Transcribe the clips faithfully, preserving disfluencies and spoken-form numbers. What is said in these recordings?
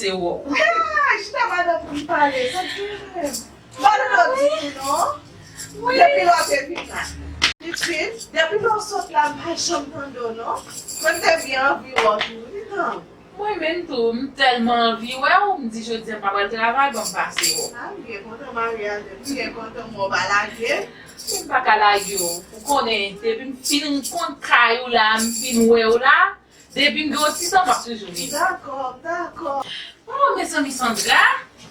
Zéro. Ah, chita madanm pou m pale, sa k gen menm? Madanm nan di tou non. Wi. Depi lè w te vin la. Pitit, depi lè w sot la, m pa janm tande w non. Mwen te byen anvi wè w tou, wi non. Mwen menm tou, m tèlman anvi wè w, m di jodi a m pa pral travay, ban m pase wè w. Ah, m byen kontan marye avè w, m byen kontan m wè w pa lage. M pa ka lage w, ou konnen, depi m fin konn kay ou la, m fin wè w la, depi m gen yon ti tan, m ap toujou vini. Dakò, dakò. Oh, mezanmi Sandra,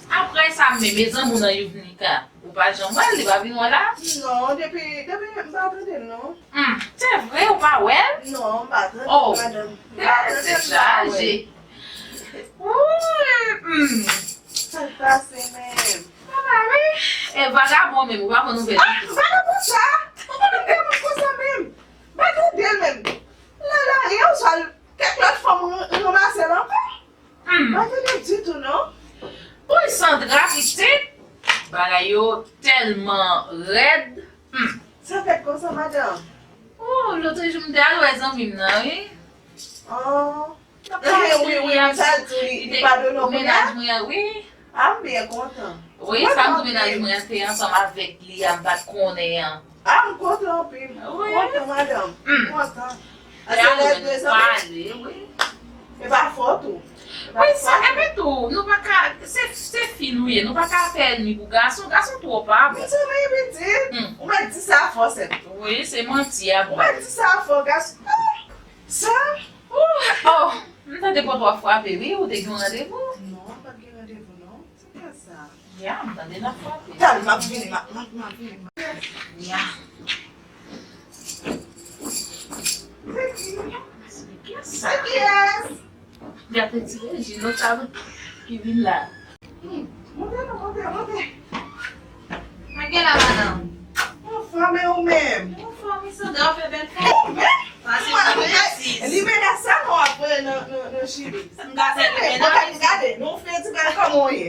apre sa, men, mezanmi, ou nan Yuvnika, ou pa janm wè l, li pa vin wè la? Non, depi, depi, m pa tande l non. Hmm, se vre, ou pa wè l? Non, m pa tande l, madanm. M pa tande l, m pa wè l. Tèt chaje. Wouy, hmm. Sa k pase menm? Papa, wi. E vagabon menm, ou pa konn nouvèl ditou. Ah, vagabon sa? Ou konn m gen moun konsa menm? M pa tande l menm. Nan lari an, oswa kèk lòt fanm ran-, ranmase l ankò. Hmm. M pa tande ditou non. Pou Sandra pitit, bagay yo tèlman rèd. Hmm. Sa fèt konsa, madanm? Oh, lòt jou m te al wè zanmi m nan, wi. Oh. Wi, wi, wi, sa l di, li, li padone w kounye a? Menaj mwen an, wi. Ah, m byen kontan. Wi, sa m di, menaj mwen an te ansanm avèk li a, m pa t konnen an. Ah, m kontan anpil. Wi. Kontan, madanm. Hmm. Kontan. Ase lè de zanmi. Pale, wi. E pa fòt ou. Wi, sa, epi tou, nou pa ka, se, se fi nou ye, nou pa ka fè ènmi pou gason, gason twò pa bon. Mezanmi, pitit, hmm, ou mèt di sa fò, sè m. Wi, se manti a bon. Ou mèt di sa fò, gason. Ah, sa? Oh, m tande pòt w ap frape, wi, ou te gen yon randevou? Non, m pa t gen randevou, non. Sa sa? Ya, m tande l ap frape. Talè, m ap vini, m ap, m ap, m ap vini. Ya. Se ki? Se kiyès? Gade ti Rejino sa ki vin la. Hmm, monte non, monte, monte. Sa gen la, madanm? Anfòm, e ou menm? Anfòm, wi, Sandra, ou fè bèl fèt. Ou menm? Pase pou mwen, sis. Li menaj sa non apre nan, nan, nan Chili. M ka fè li menaj. Gade, gade, nou fè ti bagay kòman w ye.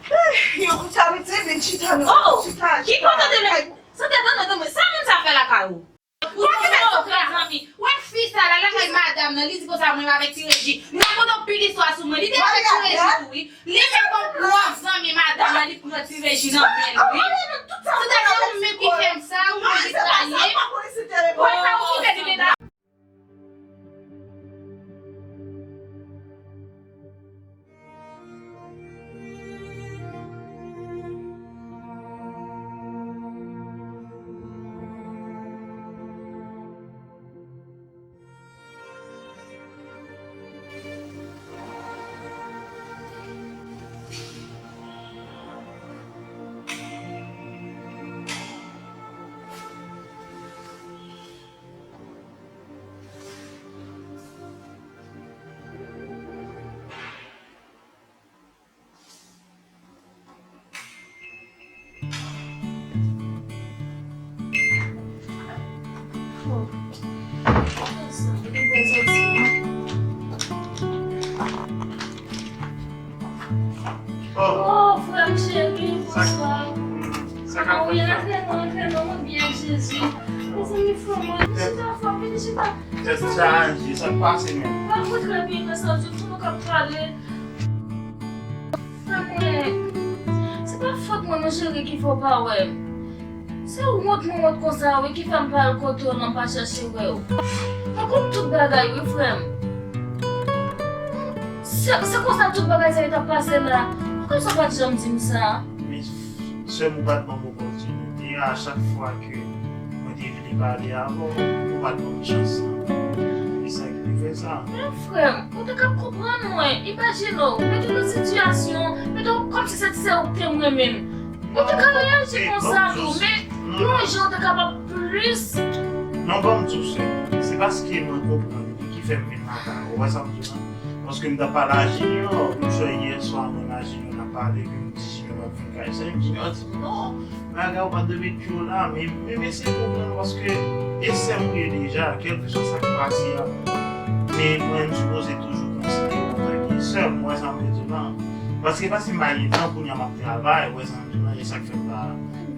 Eh, yon kout kabrit, vin chita non. Oh, chita, ki chita. Kote de lè? Sandra, tann mwen, tann mwen. Sa moun sa fè lakay ou? Ou se mèt sòt la, zanmi. Wè fi sa la, lakay madanm nan, li di konsa mwen avèk ti Reji. Li rakonte yon pil istwa sou mwen. Li te avèk ti Reji tou, wi. Li menm gon pwòp zanmi madanm nan, li pran ti Reji nan men l, wi. Sandra, se ou menm ki fè m sa, ou menm ki trayi m. Wè sa, ou kite li menm. Oh, frè m cheri, bonswa. Sa ka fèt la? Wi, antre non, antre non, mwen byen, Jezi. Mezanmi, frè mwen, vin chita, frè m, vin chita. Tèt chaje, sa k pase menm? Pa kontre byen, frè Sanjou, fò nou ka pale. Frè mwen, se pa fòt mwen, non, cheri, ki fè w pa wè m. Se wont mwen wont konsa, wi, ki fè m pa al kote w, non, m pa chèche wè w. Mwen konn tout bagay, wi, frè m. Se, se konsa tout bagay sa yo t ap pase la. Poukisa w pa t janm di m sa? Men, sè m, ou pa t ban m opòtinite a, chak fwa ke mwen te vle pale avè w, ou pa t ban m chans lan. E sa ki te fè sa. Men frè m, ou te ka konprann mwen, imajine w, mete w nan sitiyasyon, mete w kòmsi se, se ou k te m renmen m. Ou te ka reyaji konsa tou, men yon jan ou te kapab plis. Non, ban m di w, sè m, se paske mwen konprann ou ki fè m vin lakay ou. Ou wè sa m di w lan? Paske m t ap pale a Junior, m jwe yè swa mwen ak Junior n ap pale, epi m di Junior m ap vin kay sè m, Junior di m non, bagay ou pa t dwe met pye w la, men, men, men se konprann paske e sè m ou ye deja, kèlkeswa sa k pase a, men mwen m sipoze toujou konsidere w antanke sè m, ou wè sa m vle di w lan, paske pa si m pa gen tan kounye a m ap travay, ou wè sa m vle di w lan, e sa k fè m pa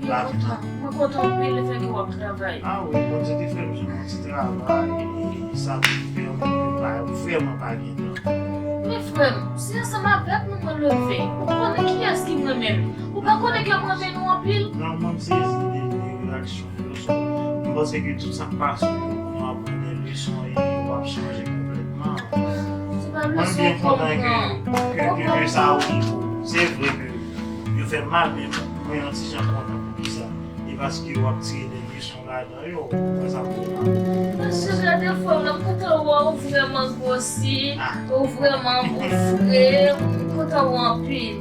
Mwen kontan, mwen kontan anpil lefètke w ap travay. Ah wi, Bondye te fè m jwenn yon ti travay, e sa te fè m, fè mwen pa gen tan. Men Frè m, se ansanm avèk nou mwen leve. Ou konnen kiyès ki mwen menm. Ou pa konnen ke m renmen nou anpil. Nòmalman, m sezi de, de reyaksyon yo. So, m panse ke tout sa k pase yo, nou aprann de leson e yo p ap chanje konplètman. Se pa leson w konprann. Mwen byen kontan ke, ke, ke, ke sa rive w. Se vre ke yo fè mal, men mwen yon ti jan kontan pou kisa. E paske w ap tire de leson ladan yo, mwen sa pou la. Mesye, gade frè m nan, m kontan wè w vrèman gwosi, ou vrèman boufre, m kontan wè w anpil.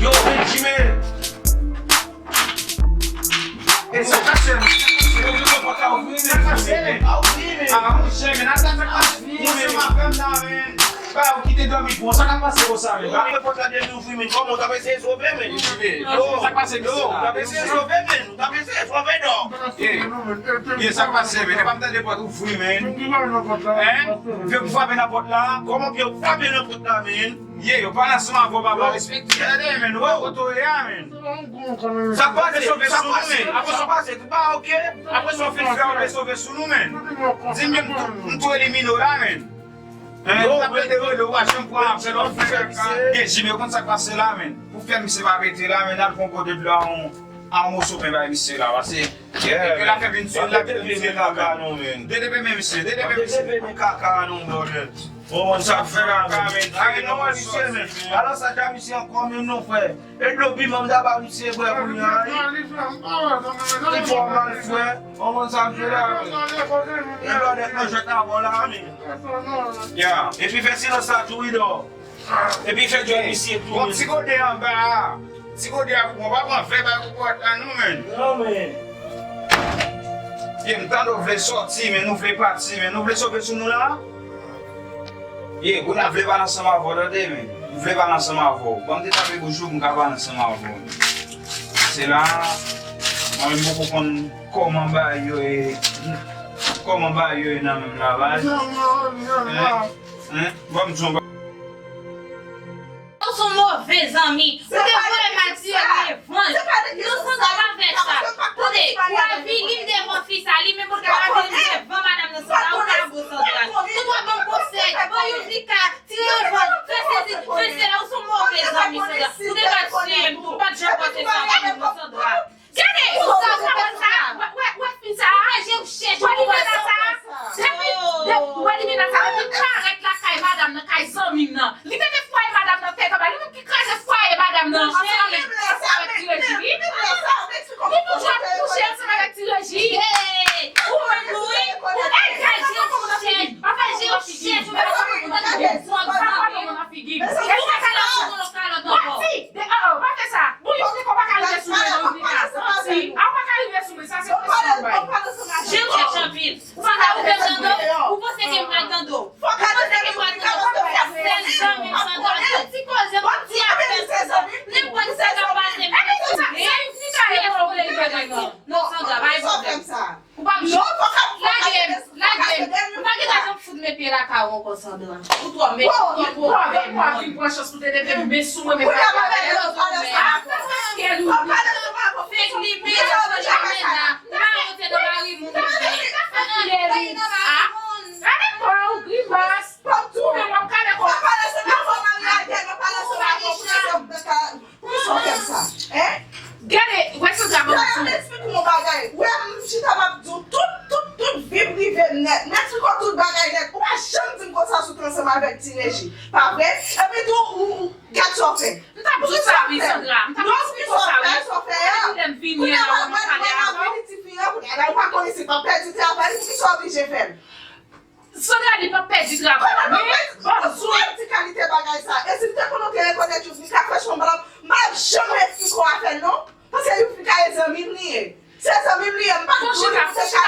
Yo, Benjamin! E sa k pase? Yo, yo, yo, pòt la ouvri, men. Sa k pase, men? A, ouvri, men. A, monchè, men, atann, sa k pase? Monchè, m ap fè m la, men. Ba, ou kite dòmi, bon, sa k ap pase konsa, men? Ba, men, pòt la byen ouvri, men. Kòman w t ap eseye sove, men? Yo, sa k pase, yo, w t ap eseye sove, men. W t ap eseye sove, non? Ye, ye, sa k pase, men? Epa m tande pòt ouvri, men. Hein? Vye pou frape nan pòt la? Kòman pou yo frape nan pòt la, men? Ye, yo pale ansanm avè w, papa, respekte. Gade, men, ou pa kote w ye a, men. Sa k pase, sa k pase, apre sa pase, tout bagay oke. Apre sa w fin fè, w vle sove sou nou, men. Di m menm, m tou elimine w la, men. Hein, nou t ap plede rele w, ou pa janm pran apèl, w ap fè kaka. Ye, Jimmy, ou konn sa k pase la, men. Pou fè misye pa pete la, men, al pran kote dlo a, yon, a yon moso pen bay misye la, pase. Epi l ap fè vin sou, l ap vin sou kaka nou, men. Dedepe men misye, dedepe misye. Dedepe men kaka nou, brother. Bon, sa fè la, men. Ay, non, misye, men. Alò, sa ja misye ankò, men non, frè. E dlo piman m ta ba misye bwè kounye a, wi. Li fè w mal, frè. Ou konn sa m fè la, men. E lò nèt nan jwèt avè w la, men. Ya. Epi fè silans la tou, wi, dò. Epi fè djòl misye tou, men. Gon ti gode anba a. Ti gode a pou mwen, pa pran vè bay pou pòt la, non, men. Non, men. Ye, m tande w vle sòti, men nou vle pati, men nou vle sove sou nou la. Ye, kounye a vle pale ansanm avè w, tande, men. M vle pale ansanm avè w. Ban m te tape bouch ou pou m ka pale ansanm avè w. Se la, mwen menm poko konn kòman bagay yo ye, kòman bagay yo ye nan menm la, baz. Hein? Hein? Ban m di w yon ba- Ou se yon move zanmi. Ou te voye m al tire revanj. Non, Sandra, pa fè sa. Tande, ou avili m devan fi sa, li menm ou t avili m devan madanm nan, Sandra, ou pa bon, Sandra. Ou twò ban m konsèy. Ban youn li ka tire revanj. Fè sesi, fè sela, ou se yon move zanmi, Sandra. Ou te ka tiye m tou, ou pa t janm panse sa pou mwen, Sandra. Gade, ou sa, ou sa, ou sa, wè, wè, wè, fi sa, raje ou chèche, ou wè sa. Depi, de-, wè, li vin la sa, depi parèt lakay madanm nan, kay zanmi m nan. Li mete fwaye madanm nan tèt anba, li menm ki kraze fwaye madanm. Nan, ansanm avèk, ansanm avèk Ti Reji, wi. Li toujou ap kouche ansanm avèk Ti Reji. Ou menm, wi. Ou degaje w, chèch. Pa fè je w chèch, ou menm, ou pa konn nan figi. Ou pa ka lòt sou kalòt ankò. Manti! De, oh, oh, pa fè sa. Bon, Yufnika pa ka rive sou mwen, non, Yufnika. Manti. A, ou pa ka rive sou mwen, sa se presyon bay. Jan w chèch anpil. Sandra, ou te tande w? Ou panse ke m pa tande w? Ou panse ke m pa tande w? Sèl zanmi m, Sandra, tout ti koze m di ap fè sou nenpòt sa k ap pase m. Kiyès ou vle li pa dakò? Non, Sandra, pa gen pwoblèm. Ou p ap lage m, lage m. M pa gen tajan fout men pye lakay ou ankò, Sandra. Ou twò mèt, ou twò pwovèb. Vin pran chans pou te leve men sou mwen, men pa pale sou mwen. Fake li, men pa monte nan mari moun. Gade kò w, grimas. Ou menm w ap kale kò w. Poukisa w fè m sa? Hein? Gade, wè Sandra, ban m di w. Gade, m eksplike w yon bagay. Wè, m chita m ap di w tout, tout, tout vi prive m nèt. M eksplike w tout bagay nèt. Ou pa janm di m konsa sou te ansanm avèk Ti Reji. Pa vre? Epi tou, ou, ou, gad sa w fè. M t ap di w sa, wi, Sandra. M t ap eksplike w sa, wi. Epi lè m vini an, wè m ap pale avan. Ou pa konnen si m ap pèdi travay, poukisa w oblije fè l? Sandra, li p ap pèdi travay la, men, ban m di w. Ou di kalite bagay sa. E si m te konn ou te rekonèt Yufnika, franchman, m p ap janm eksplike w afè l non. Paske Yufnika e zanmi m li ye. Se zanmi m li ye, m pa t vle w te ka.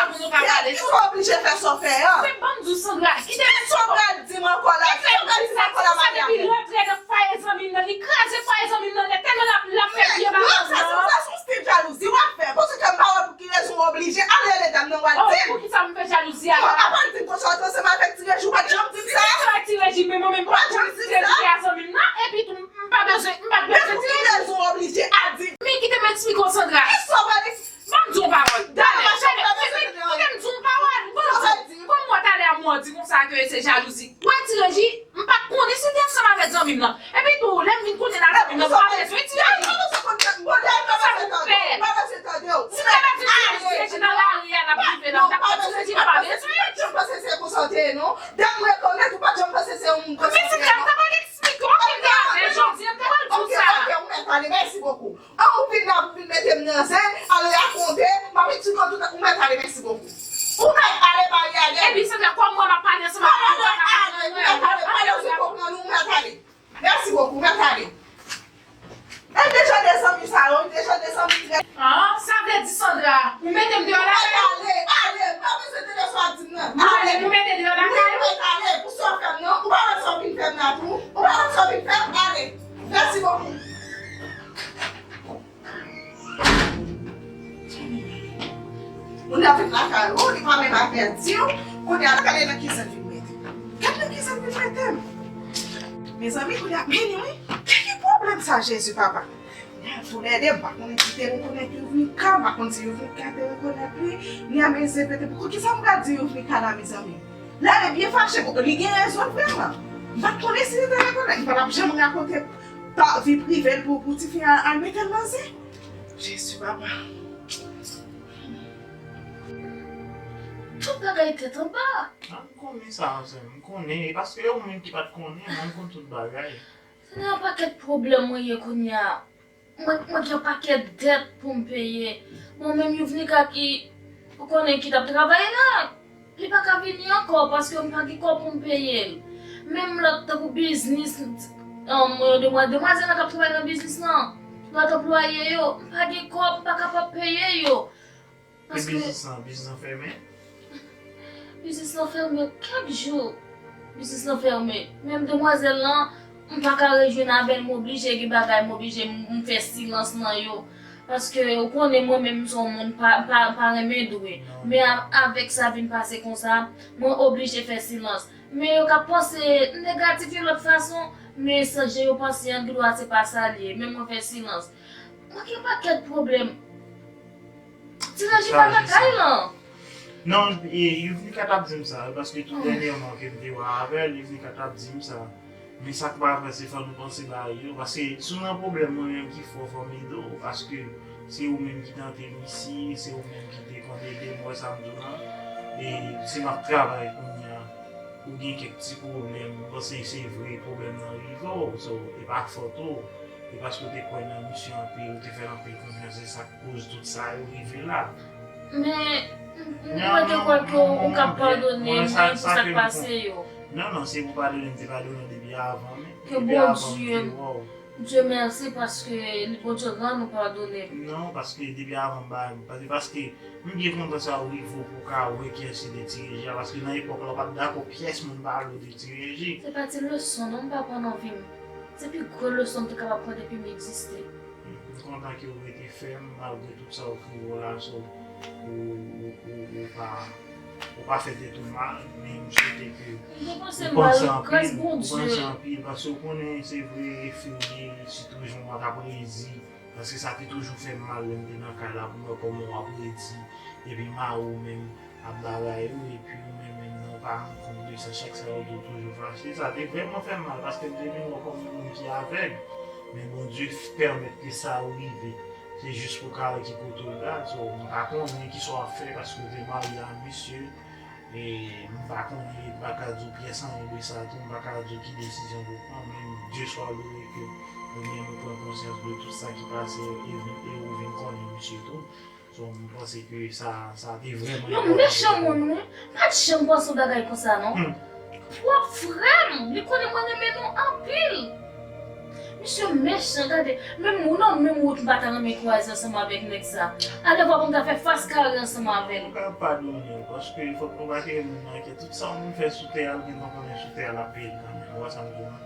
Kisa w oblije fè sa w fè an? Men ban m di w, Sandra, kite m di w. Kisa w pral di m ankò la? Kisa w pral di m ankò la, Maria? Depi l rantre nan fwaye zanmi m nan, li kraze fwaye zanmi m nan nèt, tèlman l ap, l ap fè pye ba zanmi m nan. Sa se yon stil jalouzi w ap fè. Paske m pa wè pou ki rezon w oblije al rele dam nan w al di l. Poukisa m fè jalouzi a la? Non, w ap al di m konsa w te ansanm avèk Ti Reji, ou pa t janm di m sa. Ou te ansanm avèk Ti Reji, men mwen menm m pa t janm di Ti Reji te a zanmi m nan, epi tou m pa bezwen, m pa t bezwen Ti Reji. Men pou ki rezon w oblije al di m? Men kite m eksplike w, Sandra. Ban m di w yon pawòl. Talè, talè, kite m di w yon pawòl. Ban m di w. Kòm mwen talè a mwen di konsa ke se jalouzi. Wè Ti Reji, m pa t konnen si l te ansanm avèk zanmi m nan. Epi tou, lè m vin konnen l a zanmi m nan, m pa bezwen Ti Reji. Sa m fè? Si m te pa di Ti Reji, Ti Reji nan lari a, n ap rive la, m t ap fè Ti Reji, m pa bezwen. Ou pa t janm panse se konsa w te ye non. Dèm rekonèt, ou pa t janm panse se yon moun konsa w te ye non. Men si m t ap eksplike w, ok, m te avè jodi a, m te pral di w sa. Ok, ok, ou mèt ale, mèsi bokou. An, ou vin la pou vin mete m nan zen, al rakonte, m ap eksplike w tout, ou mèt ale, mèsi bokou. Ou mèt ale, Maria Gèl. Epi, Sandra, kòm mwen m ap pale ansanm avè w, ou pa ka konprann mwen, ou pa ka konprann mwen. Mèsi bokou, mèt ale. E deja de zanmi sa yo, deja de zanmi trè. Ah, sa vle di, Sandra, ou mete m deyò lakay ou? Ou mèt ale, ale, pa bezwen tande sa w ap di m nan. Ale. Ou mete m deyò lakay ou? Ou mèt ale, pou sa w fè m nan, ou pa wè sa w vin fè m la tou? Ou pa wè sa w vin fè m? Ale. Mèsi bokou. Moun nan vin lakay ou, li pa menm avèti w. Kounye a, gade nan ki zen l vin mete m. Gade nan ki zen l vin mete m. Mezanmi, kounye a, men wi, ki, ki pwoblèm sa, Jezi, papa? Kounye a, toulède, m pa konnen si te rekonèt Yuvnika, m pa konn si Yuvnika te rekonèt li, ni a men zen pete. Poukisa m pral di Yuvnika la, mezanmi? Lale byen fache, bon, li gen rezon l vrèman. M pa t konnen si li te rekonèt, m pa t ap janm rakonte pa vi prive l pou, pou tifi a al mete l nan zen. Jezi, papa. Tout bagay tèt anba. A, m konnen sa, sè m, m konnen. E paske ou menm ki pa t konnen, mwen m konn tout bagay. Se nan yon pakèt pwoblèm mwen ye kounye a. Mwen, mwen gen yon pakèt dèt pou m peye. Mwen menm, Yuvnika ki, ou konnen ki t ap travay la, li pa ka vini ankò paske m pa gen kòb pou m peye l. Menm lòt tankou biznis, um, demwa-, demwazèl la k ap travay nan biznis lan, lòt anplwaye yo, m pa gen kòb, m pa kapab peye yo. E biznis lan, biznis lan fèmen? Biznis lan fèmen kèk jou. Biznis lan fèmen. Menm demwazèl lan, m pa ka rejwenn avè l, m oblije gen bagay, m oblije m, m fè silans nan yo. Paske ou konnen mwen menm m se yon moun pa, pa, pa renmen dwe. Men a, avèk sa vin pase konsa, mwen oblije fè silans. Men yo ka panse negatif yon lòt fason, men san je yo panse an, gen dwa se pa sa l ye. Men mwen fè silans. Mwen gen pakèt pwoblèm. Ti Reji pa lakay lan. Non, e, Yuvnika t ap di m sa, paske tou dènyèman ke m te wè avè l, Yuvnika t ap di m sa. Men sa k pa vre, se fò nou panse bagay yo, paske si w nan pwoblèm, mwen menm ki fè w fò m ede w, paske se ou menm ki tante m isi, se ou menm ki te konn ede m, w wè sa m di w lan. E si m ap travay kounye a, ou gen kèk ti pwoblèm, m panse se vre pwoblèm nan rive w, so, e pa fòt ou. Paske w te kwè nan misye anpil, ou te fè l anpil konfyans, se sa k koz tout sa yo rive la. Men, m, m, mwen te kwè ke w, ou ka padone mwen pou sa k pase yo. Non, non, se pou padone, m te padone w depi avan, men. Ke Bondye, Dye mèsi paske li, Bondye rann ou padone. Non, paske depi avan, m pa, paske, paske m byen kontan sa w rive w pou w ka wè kiyès ki te Ti Reji a, paske nan epòk la, w pa t dakò pyès moun pale w de Ti Reji. Se pa ti leson non m pa pran nan vi m. Se pi gwo leson m te kapab pran depi m egziste. M kontan ke w rete fèm malgre tout sa w rive w la, so, ou, ou, ou, ou pa, ou pa fè tèt ou mal, men m swete ke ou panse anpil, ou panse anpil, paske w konnen, se vre, Fede, sitou jan w t ap redi, paske sa te toujou fè m mal lè m te nan kay la pou m wè kòman w ap redi, epi mari w menm ap bagay ou, epi ou menm, menm nan w pa rann kont de sa, chak sa yo di w toujou fache, sa te vrèman fè m mal, paske m te vin wè w kòm yon moun ki avèg, men Bondye pèmèt ke sa rive, se jis pou w ka wè ki kote w pral, so, m pa konnen kisa w ap fè, paske w te marye a misye, e m pa konnen, m pa ka di w pyès anyen de sa tou, m pa ka di w ki desizyon pou w pran, men Dye swa lore ke ou menm ou pran konsyans de tout sa ki pase, e vin, e ou vin konnen misye tou. So, m panse ke sa, sa te vrèman enpòtan. Yon mechan moun, wi. M pa t janm panse yon bagay konsa, non. W ap frè m, li konnen mwen renmen nou anpil. Misye mechan, gade. Menm ou, non, menm wout m pa ta renmen kwaze ansanm avèk nèg sa. Alevwa pou m ta fè fas kare ansanm avè l. Nou ka padone l, paske fòk nou pa kite moun nan ke tout sa yon moun fè sou tè a, l gentan konnen sou tè a, l ap peye l kanmenm. Ou wè sa m di w lan?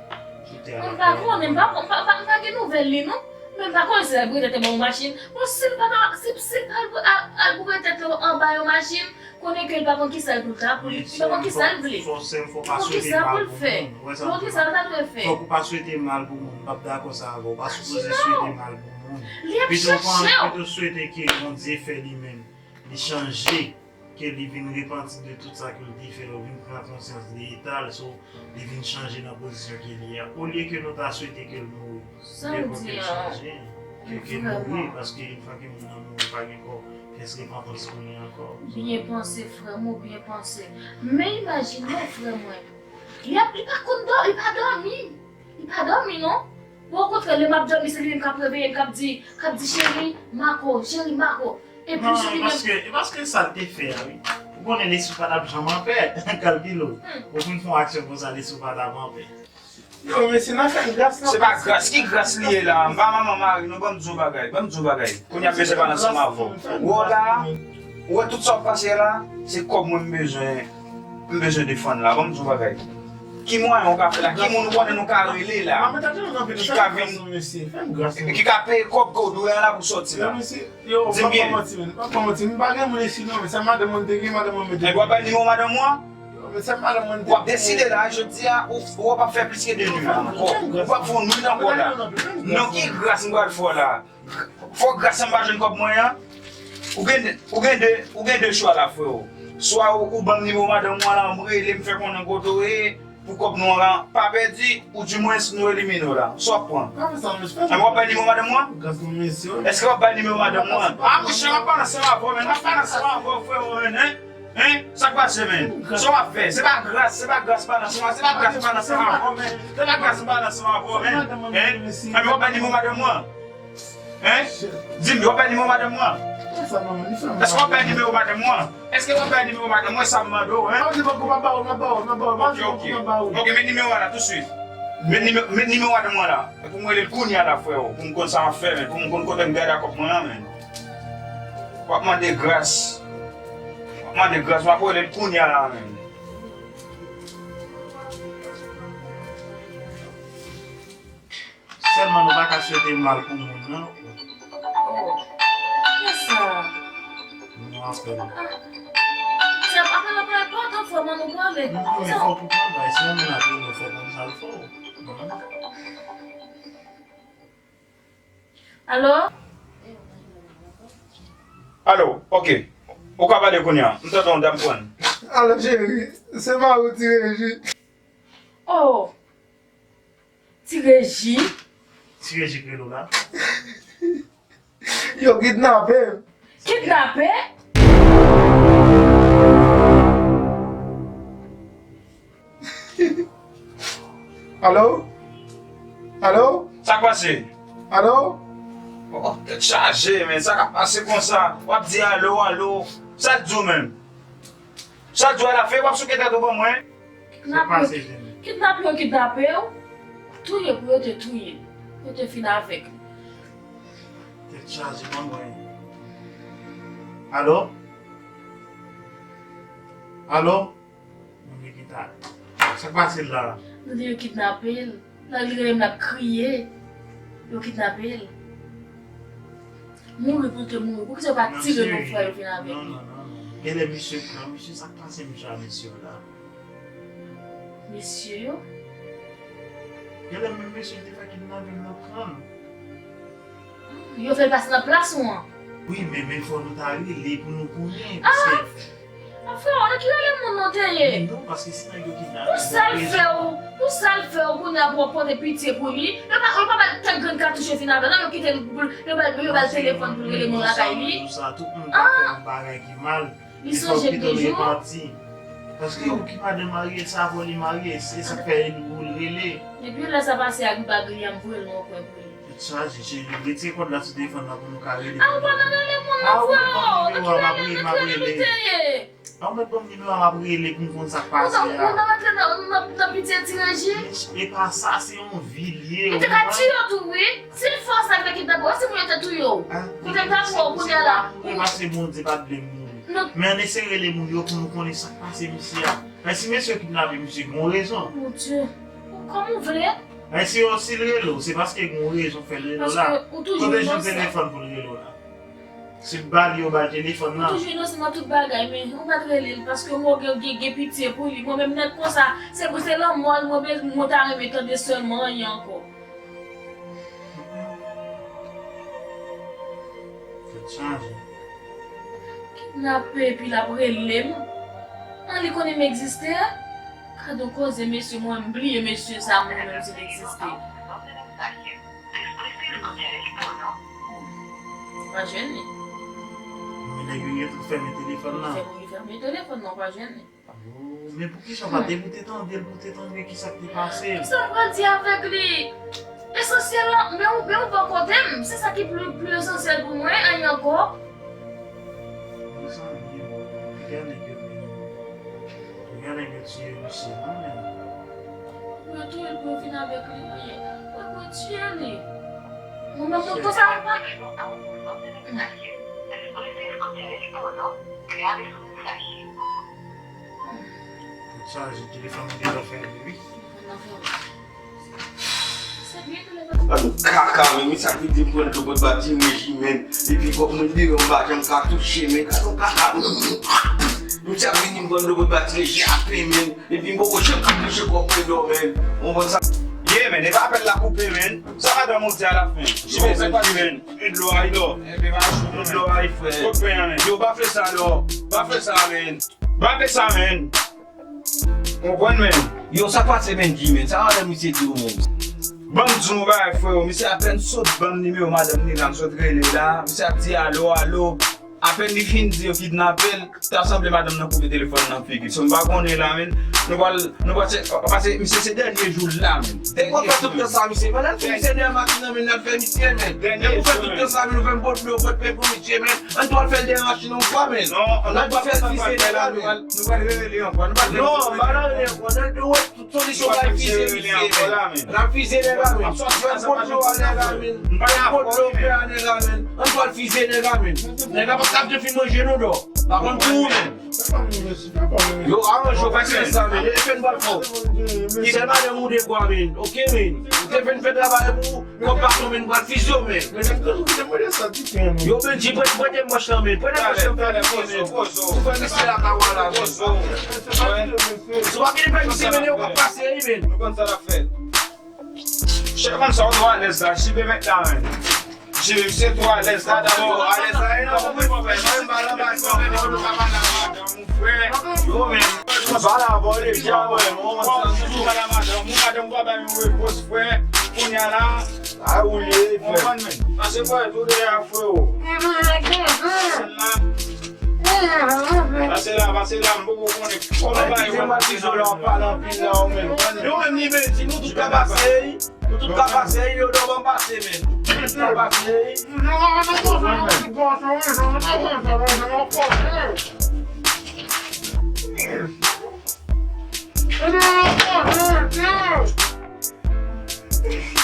Sou tè a, l ap peye l kanmenm. M pa konnen, m pa, m pa, m pa gen nouvèl li, non. Men m pa konnen si l al pou retèt te ba w machin. Bon, si l pa ta, si, si l al, al, al pou retèt te anba yon machin, konnen ke l pa konn kisa l pou l ta, pou li, li pa konn kisa l vle. Fò, fò, fò, fò pa swete mal pou moun. Ou wè sa m di w lan? Fòk ou pa swete mal pou moun. M p ap dakò sa avè w. Ou pa sipoze swete mal pou moun. Pito, pito swete ke Bondye fè li menm, li chanje, ke li vin repanti de tout sa ke l te fè, ou vin pran konsyans de eta l, so, li vin chanje nan pozisyon ke li ye a. Olye ke nou ta swete ke l mouri, men fòk ke l chanje, ke, ke l mouri, paske yon fwa ke moun nan mouri, pa gen kò, pyès repantans pou li ankò. Byen panse, frè m, ou byen panse. Men imajine w, frè mwen. Li ap, li pa konn dò, li pa dòmi. Li pa dòmi, non. Okontrè, lè m ap dòmi, se li menm k ap reveye m, k ap di, k ap di, cheri, Marco, cheri, Marco. Epi se li menm. Non, paske, e paske sa l te fè a, wi. Ou konnen lespri pa t ap janm anpè. Kalkile w. Ou fin fè yon aksyon konsa, lespri pa t ap anpè. Yo, mesye, n a fè gras, non. Se pa gras, ki gras li ye la? M pa manman mari, non, ban m di w bagay, ban m di w bagay. Kounye a m bezwen pale ansanm avè w. Wè w la, wè tout sa w ap pase la, se kòb mwen m bezwen, m bezwen defann la, ban m di w bagay. Ki mwayen w ka fè la? Ki moun ou konnen nou ka rele la? Ki ka vin, ki ka peye kòb ke w dwe a la pou sòti la? Di m byen. Yo, m p ap ba w manti, men. M p ap ba w manti. M pa gen moun isi, non, men se madanm mwen te gen, madanm mwen mete. Epi w ap bay nimewo madanm ou an? Yo, men se madanm mwen te gen. W ap deside la, jodi a, ou, ou p ap fè plis ke de nwi la ankò. Ou p ap fè yon nwi ankò la. Non, ki gras m pral fè w la? Fò gras sa m pa jwenn kòb mwen an. Ou gen, ou gen de, ou gen de chwa la, freo. Swa ou, ou ban m nimewo madanm ou an la, m rele, m fè konnen kote w ye, pou kòb nou an pa pèdi, oudimwens nou elimine w la. Sa w ap pran? Pa fè sa non, mesye. Anben w ap bay nimewo madanm ou an? Gras non, mesye. Èske w ap bay nimewo madanm ou an? A, monchè, m ap pale ansanm avè w, men. M ap pale ansanm avè w, freo, men, hein? Hein? Sa k pase, men? Sa w ap fè? Se pa gras, se pa gras m pale ansanm avè w, se pa gras m pale ansanm avè w, men. Se pa gras m pale ansanm avè w, men. Hein? Anben w ap bay nimewo madanm ou an? Hein? Di m, w ap bay nimewo madanm ou an? Èske w ap bay nimewo madanm ou an? Èske w ap bay nimewo madanm ou an? E sa m mande w, hein? Ok, ok. Ok, met nimewo a la tousuit. Met nime-, met nimewo madanm ou an la. Pou m rele l kounye a la, freo. Pou m konn sa m ap fè, men. Pou m konn kote m gade ak kòb mwen an, men. W ap mande gras. W ap mande gras. M ap rele l kounye a la, men. Sèlman nou pa ka swete mal pou moun nan. Oh, kisa? Nou apèl. Ah. Se apèl la pa enpòtan, fò mwen nou pale. Non, men fòk ou pran bay. Si yon moun apèl ou, fòk ou konn sa l fè w. Alo? Alo, ok. Ou ka pale kounye a. M tande yon dam pran. Alo, cheri. Se mari w, Ti Reji. Oh! Ti Reji? Ti Reji k rele w la. Yo kidnape m. Kidnape? Alo? Alo? Sa k pase? Alo? Oh, tèt chaje, men sa k ap pase konsa? W ap di alo, alo. Sa l di w menm? Sa l di w a la fen, w ap souke tèt ou ban mwen? Kidnapè, kidnapè yo kidnape w. Touye pou yo te touye. Yo te fin avèk li. Tèt chaje ban mwen. Alo? Alo? Mwen gen ta. Sa k pase la? Tande yo kidnape l. Nan li rele m l ap kriye. Yo kidnape l. Mouri pou l te mouri. Poukisa yo pa tire non frè yo vin avèk li? Non, non, non, non. Genlè misye pran, misye sa k pase misye a mesye la. Mesye yo? Genlè menm mesye te fè kidnape l nan pran. Yo fè l pase nan plas ou an? Wi, men, men fò nou ta rele pou nou konnen, paske... Ah, frè, nan ki rele moun nou te ye? Men non, paske si nèg yo kidnape... Pou sa l fè w, pou sa l fè w kounye a pou w pote pitye pou li, yo pa, yo pa ba l kèk grenn katouch yo fin avè l, non, yo kite l pou l, yo ba l, yo ba l telefòn pou l rele moun lakay li. Tout sa, tout moun ka fè yon bagay ki mal. Li sonje l de jou. Paske ou ki pa de marye, se avè w li marye, se sa k fè ou l rele. Depi lè sa pase ak bagay li a, m voye l nan yon kwen pou li. Tèt chaje, cheri, retire kòd la sou telefòn nan pou nou ka rele. A, ou pa nan rele moun nan, frè, ou ki rele, nan ki rele nou te ye? A, ou mèt ban m nimewo a, m ap rele pou m konn sa k pase a. Ou nan, ou nan rantre nan, nan, nan pitye ti Reji? E pa sa, se yon vi l ye. Li te ka tiye w tou, wi. Si l fè w sa, l fè kidnapè w, si moun yo te touye w. Kote m t ap wè w kounye a la? Mwen pase Bondye pa t vle m mouri. Men ann eseye rele moun yo pou nou konnen sa k pase misye a. Men si mesye yo kidnape misye, gen yon rezon. Mon Dieu. Kòm ou vle. Men si yo, si l rele w, se paske gen yon rezon fè l rele w la. Kote jan telefòn pou l rele w la? Si l ba li, yo ba l telefòn nan. Ou toujou inosan nan tout bagay, men ou pa t rele l, paske mwen gen, gen, gen pitye pou li. Mwen menm nèg konsa, se pou se lanmò l, mwen bez-, mwen ta renmen tande sèlman anyen ankò. Tèt chaje. Kidnape epi l ap rele m. An li konnen m egziste a? Gade yon koze, mesye, mwen m bliye mesye sa, mwen menm si l egziste. Pa jwenn li. Men nèg yo gentan fèmen telefòn nan. Li fèmen telefòn nan, pa jwenn li. Oh, men poukisa w pa te pou te tande l, pou te tande kisa k te pase? Kisa m pral di avèk li? Esansyèl la, men ou, men ou bò kote m. Se sa ki pli, pli esansyèl pou mwen, anyen ankò. Mezanmi, piga nèg yo vini. Piga nèg yo tiye misye, non, men. Pou yo touye l, pou yo vin avèk li, wi. Pou yo tiye li. Mwen menm, mwen konsa, mwen pa. Tèt chaje, telefòn mwen deja fèmen, wi. Gad yon kaka, men, misye ap vin di m pran dlo bòt batri Reji, men. Epi kòb mwen deyò, m pa janm ka touche, men. Gad yon kaka, men. Misye ap vin di m pran dlo bòt batri Reji ape, men. Epi m poko janm ka touche kòb mwen deyò, men. Ou konprann sa? Ye, men, epa apèl la koupe, men. Sa madanm ou di a la fen? Chimè, sa k pase, men? Dlo a, ilo. Dlo a, frè. Kot pen an, men? Yo, pa fè sa, non. Pa fè sa, men. Pa fè sa, men. Konprann, men. Yo, sa k pase, men, G, men? Sa madanm misye di w, men? Ban m di w yon bagay, frè, misye apèn sot ban m nimewo madanm ni la, m sot rele la. Misye ap di alo, alo. Apèn li fin di yo kidnape l, ta sanble madanm nan koupe telefòn nan figi l. So, m pa konnen la, men. Nou pral, nou pral se, pase, misye se dènye jou l la, men. Depi w fè tout tan sa, misye, pandan n fin misye dèyè machin nan, men, n ap fè misye, men. Depi w fè tout tan sa, men, nou fè m pot dlo, pot pen pou misye, men. Ann tou al fè l dèyè machin nan yon fwa, men. Non, ann tou al fè l fize nèg la, men. Nou pral rele ankò. Non, m pa nan rele ankò. Nan dwe tout solisyon pral fize misye, men. L ap fize nèg la, men. Fè m pot dlo a nèg la, men. Fè m pot dlo pen a nèg la, men. Ann tou al fize nèg la, men. Nèg la p ap ka fin manje nou dò. Pa konn pou ou, men. Yo, aranje w, pa fè sa, men. E fè n pral fò. Sèl madanm ou de kwa, men. Oke, men. Ou te fè n fè travay pou ou. Kòb pa tonbe, n pral fize w, men. Yo, Bendji, prete, prete m manch lan, men. Prete m manch lan, men. Ou fè misye la ka wè la, men. Si w pa gen pèmisyon, men, yo ka pase, wi, men. Nou konn sa n ap fè. Chèf konn sa w dwe alèz la, chibe mèt la, men. Chibe, misye twò alèz la, dabò, alèz la, e nan konprann, men, m pa nan bagay sa, men, nou ka pale ak madanm ou, frè. Yo, men. M pale avè w deja, wè, mwen, mwen, m pale ak madanm ou, madanm ou pa bay yon repons, frè. Kounye a la, a ou ye, frè. Konprann, men. Pase, frè, tou de a, frè, o. Pase la, pase la, m poko konnen kòman bagay yo pral pase la, w pale anpil la, ou menm. Yo menm, li menm, si nou tout ka pase, nou tout ka pase, yo dò ban pase, men. Sa pa vle.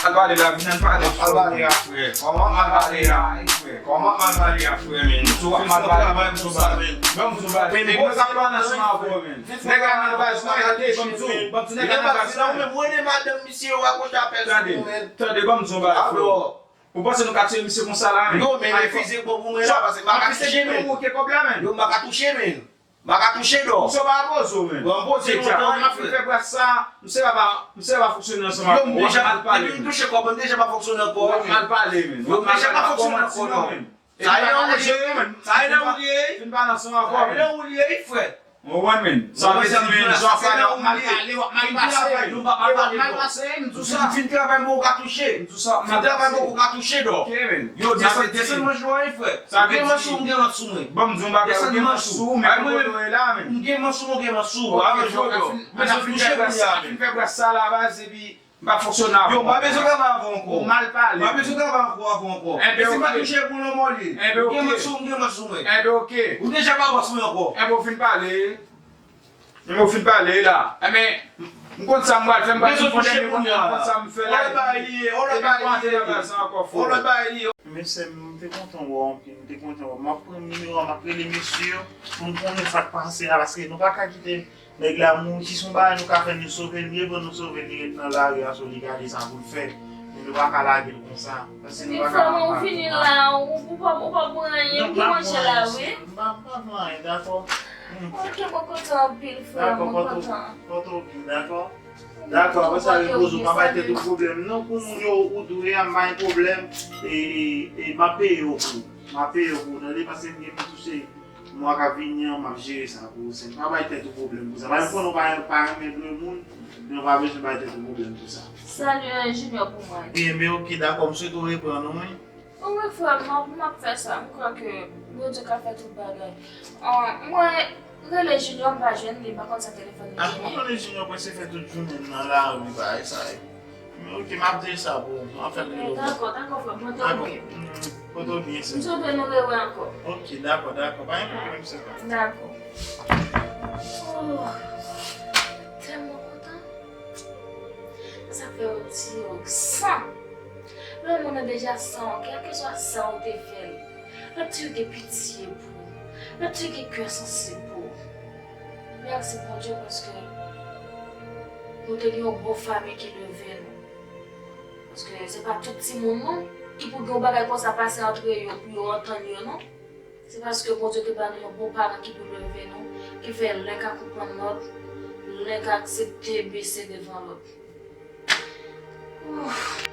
Al pale la, vin al pale. Al pale a, frè. Kòman al pale a, frè? Kòman al pale a, frè, men? Sou ap mal pale, men, sou pale. Men, sou pale. Men, men, sa pa nan son avè, men. Nèg la nan baz, non, gade, ban m di w. Ban m di nèg la nan baz, non. Menm rele madanm misye yo rakonte apèl sou nou, men. Tande, ban m di w bagay, frè. Ou panse nou ka tiye misye konsa la, men? Non, men refize bon pou mwen la, paske m pa ka touche, men. Yo, m pa ka touche, men. M pa ka touche dò. Misye pa poze w, men. Bon, m poze lontan, m ap fin fè bras sa, misye pa, misye pa fonksyone ansanm avè w. Yo, m deja, depi m touche kò, m deja pa fonksyone ankò, men. Mal pale, men. Yo, m deja pa fonksyone ankò, non. Sa e la ou ye, sa e la ou ye. Fin pale ansanm avè w, men. Sa e la ou ye, frè. Ou konprann, men? Sa vle di, men, jan w pale, w ap mal pale, w ap mal pase, men. Yo, m pa mal pale, non. Mal pase, m di w sa. Fin travay mwen, ou ka touche. M di w sa, fin travay mwen, ou ka touche dò. Ok, men. Yo, desann, desann manch ou an, frè. Ou gen manch ou, m gen manch sou mwen. Ban m di w yon bagay, ou gen manch sou ou, men kote w ye la, men. M gen manch sou mwen, ou gen manch sou ou. Aranj ou, bro. Men sa fin touche kounye a, men. Fin fè bras sa la, baz, epi M pa fonksyone avè w. Yo, m pa bezwen travay avè w ankò. Ou mal pale. M pa bezwen travay avè w ankò. Enben, oke. Mesi, m pa touche pou lanmò li. Enben, oke. Ou gen manch sou m, ou gen manch sou mwen. Enben, oke. Ou deja pa bòs mwen ankò. Enben, ou fin pale. Enben, ou fin pale la. Enben, m konn sa m pral fè, m pral fè yon dènye kounye a, m konn sa m fè la. Ou lòt bagay li ye, ou lòt bagay li ye. Epi m pa antre nan baz lan ankò, frè. Ou lòt bagay li ye. Men sè m, m te kontan wè w anpil, m te kontan wè w. M ap pran nimewo a, m ap rele mesye yo pou m konnen sa k pase a, paske nou pa ka kite nèg la mouri, si se yon bagay nou ka fè nou sove l, mye vo nou sove l, li ret nan lari a, so li gade sa pou l fè. Men nou pa ka lage l konsa. Paske nou pa ka pran mal. Ou vini la, ou, ou pa, ou pa pran anyen, ou ki manje la, wi. M pa, m pa pran anyen, dakò? Hmm. Ok, mwen kontan anpil, frè, mwen kontan. Dakò, pòte w byen, dakò? Dakò, apre sa, repoze w, pa bay tèt ou pwoblèm. Non, pou moun yo, ou dwe a, m pa gen pwoblèm. E, e, e, m ap peye w pou, m ap peye w pou, tande, paske m gen pou touche. Mwa k ap vini an, m ap jere sa pou ou, sè m. Pa bay tèt ou pwoblèm pou sa. Paske m konnen w pa, pa renmen dwe moun, men w pa bezwen bay tèt ou pwoblèm pou sa. Salye Junior pou mwen. Ebyen, oke, dakò, m swete w reprann ou, wi. Wi, frè m, m ap, m ap fè sa. M kwè ke Bondye ka fè tout bagay. Ah, mwen rele Junior, m pa jwenn li, m pa konn sa telefòn li genyen. Ah, mwen konnen Junior prèske fè tout jounen l nan lari, bagay sa yo. Men oke, m ap di sa pou ou. M ap fè l rele w. Dakò, dakò, frè m, mwen tanpri. Dakò. Mm, kote w byen, sè m. M swete nou rewè ankò. Oke, dakò, dakò. Pa gen pwoblèm, sè m. Dakò. Oh, tèlman kontan. Sa fè yon ti yo san. Lè moun nan deja san, kèlkeswa sa ou te fè l, l ap toujou gen pitye pou ou. L ap toujou gen kè sansib pou ou. Mèsi Bondye paske nou te gen yon bon fanmi ki leve nou. Paske se pa tout timoun non ki pou gen yon bagay konsa pase antre yo pou yo antann yo non. Se paske Bondye te ba nou yon bon paran ki pou leve nou, ki fè l enk a konprann lòt, l enk a aksepte bese devan lòt. Ouf.